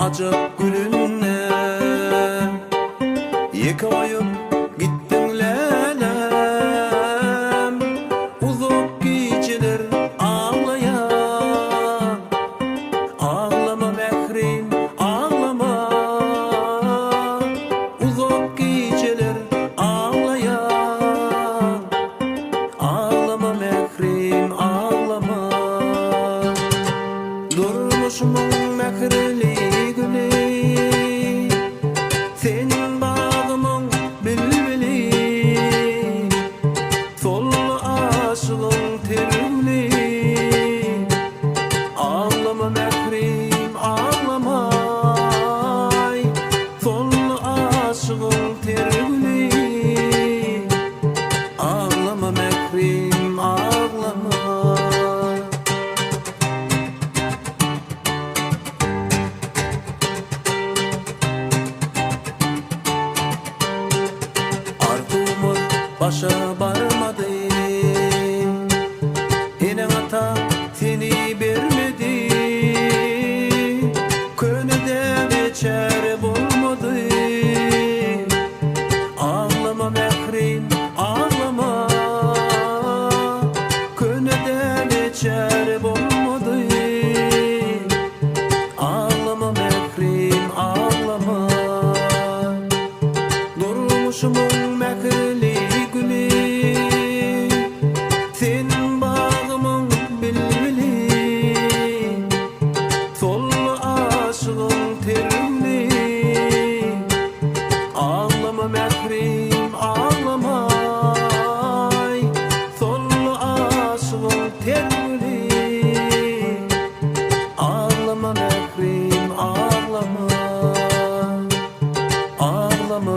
Ajap gülünde Ýeke goýup gitdiň läläm Uzak gijeler aglaýan Aglama mährim aglama Uzak gijeler aglaýan Aglama mährim aglama Durmuşymyň mähirli güli Sen bagymyň bilbili Soldy aşygyň ter güli Aglama mährim aglama aý Soldy aşygyň ter güli Aglama mährim aglama. Arzuwymyz başa barmady. Eneň-ataň seni bermedi. Köne däbe çäre bolmady. Aglama mährim, aglama. Köne däbe çäre bolmady. Aglama mährim, aglama. Durmuşymyň mähirli güli. Sen bagymyň bilbili. Soldy aşygyň ter güli. Aglama mährim, aglama aý. Soldy aşygyň ter güli. Aglama mährim, aglama. Aglama.